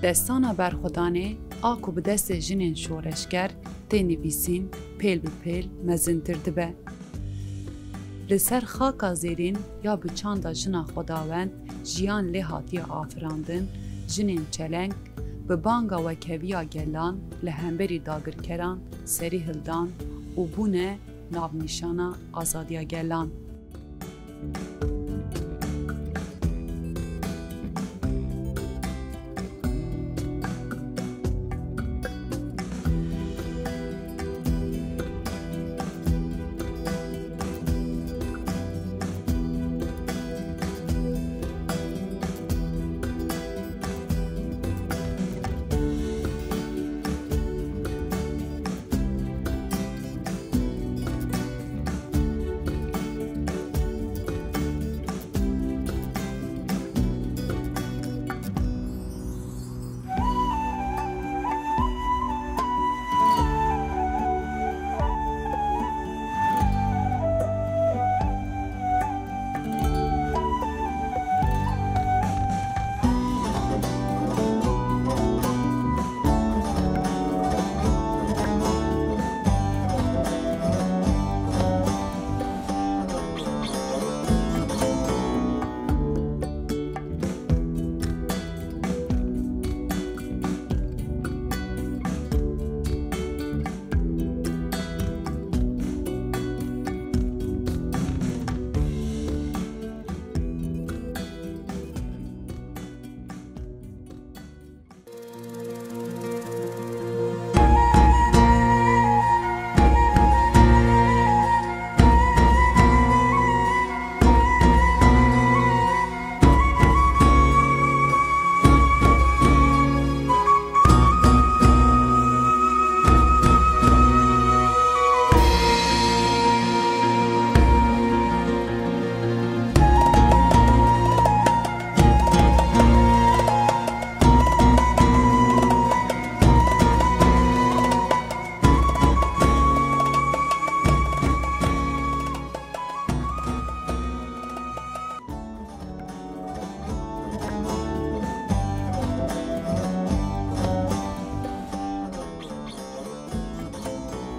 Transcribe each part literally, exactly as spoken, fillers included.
Destana berxwedanê a ku bi destê jinên şoreşger tê nivîsîn, pêl bi pêl mezintir dibe. Li ser xaka zêrîn ya bi çanda jina xwedawend jiyan lê hatiye afirandin, jinên çeleng bi banga wekhevîya gelan li hemberî dagirkeran serî hildan û bûne navnîşana azadiya gelan.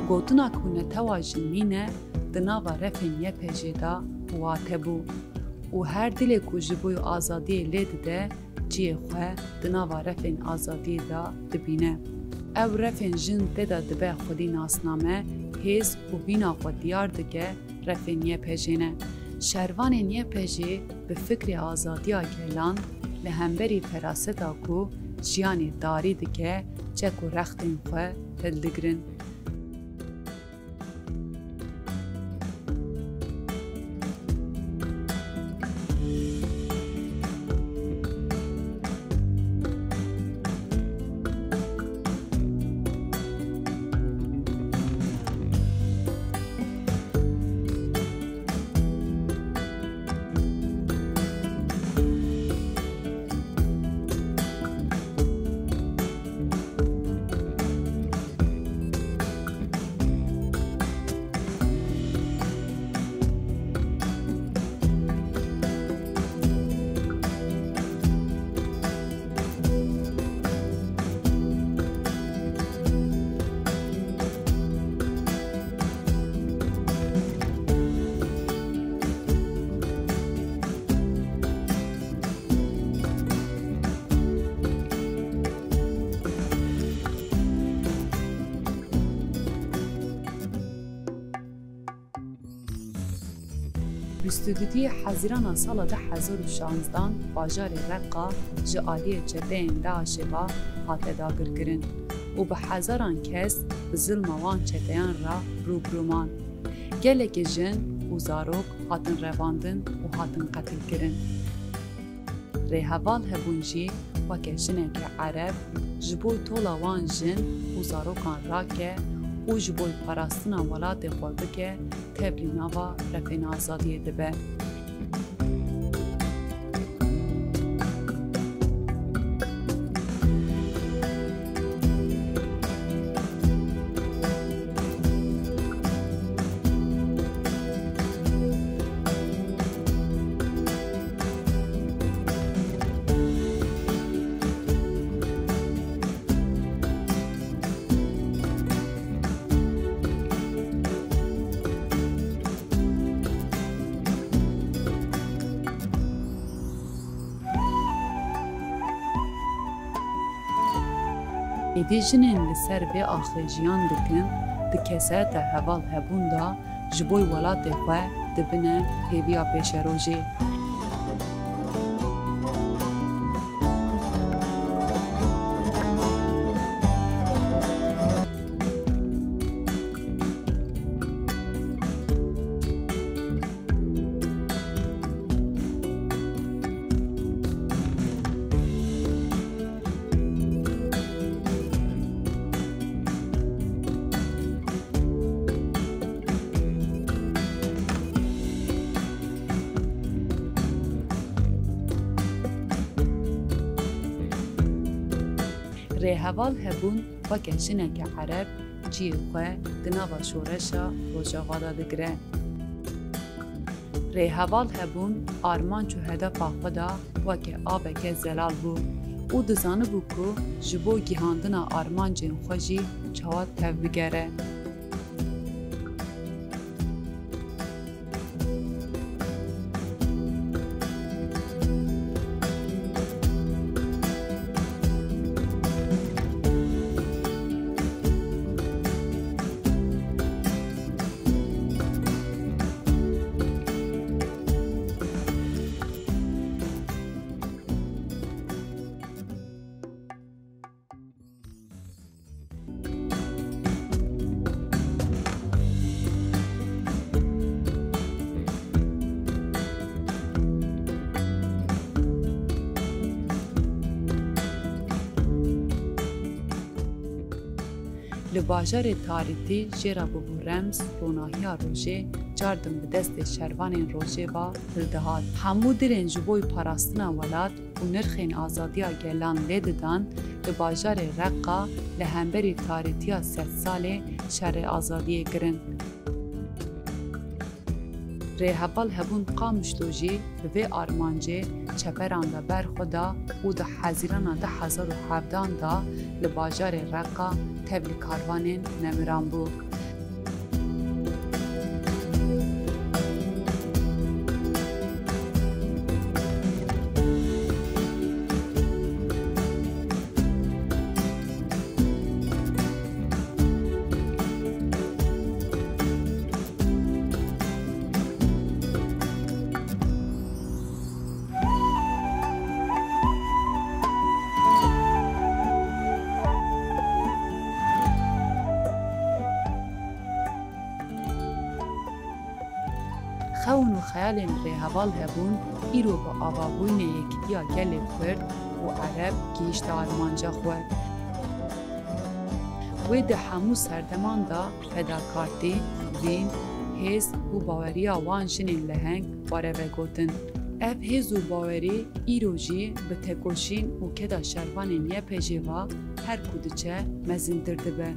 Gotina ku netewa jin nîne di nava refên Y P J'ê de wate bû û her dilê ku ji bo azadiyê lê dide, cihê xwe di nava refên azadiyê de dibîne. Ew refên jin tê de dibe xwedî nasname, hêz û bîna xwe diyar dike, refên Y P J'ê ne. Şervanên Y P J'ê bi fikrê azadiya gelan li hemberî feraseta ku jiyanê darî dike, çek û rextên xwe hildigirin. Bîst û duyê Hezîrana sala du hezar û şanzdan bajarê Reqa ji aliyê çeteyên DAIŞê ve hate dagirkirin û bi hezaran kes bi zilma wan çeteyan re rû bi rû man. Gelekî jin û zarok hatin revandin û hatin qetilkirin. Rêheval hebûn jî weke jineke Ereb ji bo tola wan jin û zarokan rake û ji bo parastina welatê xwe bike, tevlî nava refên azadiyê dibe. Êdî jinên li ser vê axê jiyan dikin, di kesayeta heval hebûn de ji bo welatê xwe dibine hêviya pêşerojê. Rêheval hebûn weke jineke ereb cihê xwe di nava şoreşa Rojava de digire. Rêheval hebûn armanc û hedefa xwe de weke aveke zelal bû û dizanibû ku ji bo gihandina armancên xwe jî çawa tevbigere. Li bajarê tarîtî jê re bûbû remz, ronahiya rojê, cardin bi destê şervanên rojê ve hildihat. Hemû dilên ji bo parastina welat û nirxên azadiya gelan lê didan, li bajarê Reqa li hemberî tarîtiya sedsalê şerê azadiyê kirin. Rêheval hebûn Qamişlo jî bi vê armancê çeperan de ber xwe da û di Hezîrana du hezar û hevdan de li bajarê Reqa tevlî karvanên nemiran bû. Xewn û xeyalên rêheval hebûn, îro bi avabûyînê yekîtiya gelê Kurd û Ereb gihîşte armanca xwe. Wê di hemû serdeman de fedakartî, vîn, hêz û baweriya wan jinên leheng were vegotin. Ev hêz û bawerî îro jî bi tekoşîn û keda şervanên Y P J ve her ku diçe mezîntir dibe.